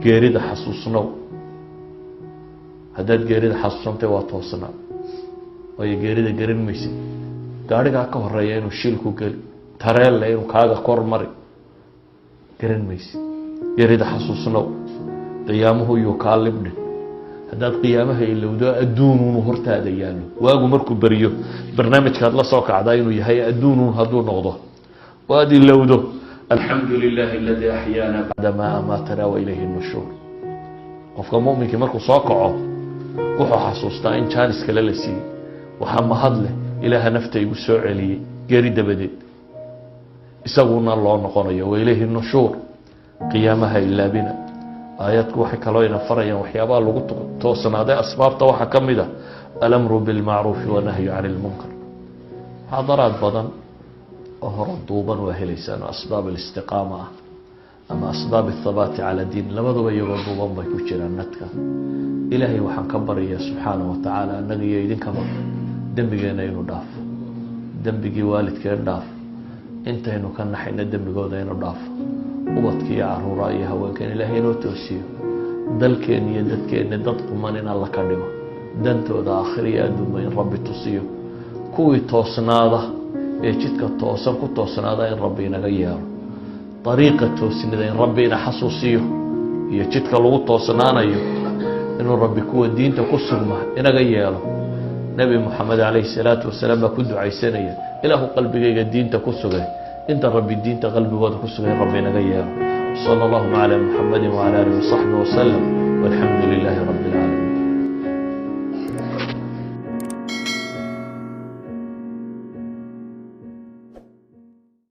Geerida xasuusnow. Haddaad geerida xasuusantay, waa toosnaa, waayo geerida garan maysid. Gaarigaa ka horeeya inuu shil ku geli, tareelle inuu kaaga kor mari, garan maysid. Geerida xasuusnow. Qiyaamuhu yuu kaa libdhin. Haddaad qiyaamaha ilowdo, adduunuunu hortaada yaallo, waagu markuu beriyo barnaamijkaad la soo kacdaa inuu yahay adduunuun hadduu noqdo oo aada ilowdo alxamdu lilahi aladii axyaana bacda maa amaatana wa ilayhi nushuur. Qofka muminkii markuu soo kaco, wuxuu xasuustaa in jaanis kale la siiyey. Waxaa mahad leh Ilaaha nafta igu soo celiyey geeri dabadeed, isaguna loo noqonayo, wa ilayhi nushuur. Qiyaamaha ilaabina. Aayaadku waxay kaloo ina farayaan waxyaabaha lagu toosnaaday. Asbaabta waxaa ka mid a alamru bilmacruufi wanahyu cani lmunkar. Muxaadaraad badan oo hore duuban waa helaysaan oo asbaab alistiqaama ah ama asbaab athabaati cala diin, labaduba iyagoo duuban bay ku jiraan nadka. Ilaahay waxaan ka baryayaa subxaana wa tacaala annaga iyo idinkaba dembigeena inuu dhaafo, dembigii waalidkeen dhaafo, intaynu ka naxayna dembigooda inuu dhaafo, ubadka iyo caruuraha iyo haweenkeen Ilaahay inoo toosiyo, dalkeen iyo dadkeenna dad quman in Alla ka dhigo, dantooda aakhir iyo adduunba in Rabbi tusiyo, kuwii toosnaada ee jidka toosan ku toosnaada in Rabbi inaga yeelo, dariiqa toosnida in Rabbi ina xasuusiyo iyo jidka lagu toosnaanayo, inuu Rabbi kuwa diinta ku sugma inaga yeelo. Nebi Moxamed calayhi salaatu wasalaam baa ku ducaysanaya: "Ilaahu qalbigayga diinta ku sugay." Inta Rabbi diinta qalbigooda ku sugay Rabbi inaga yeelo. Sala allahuma calaa Muxamadi wacala alihi wasaxbi wasalam, walxamdu lilaahi rabbi.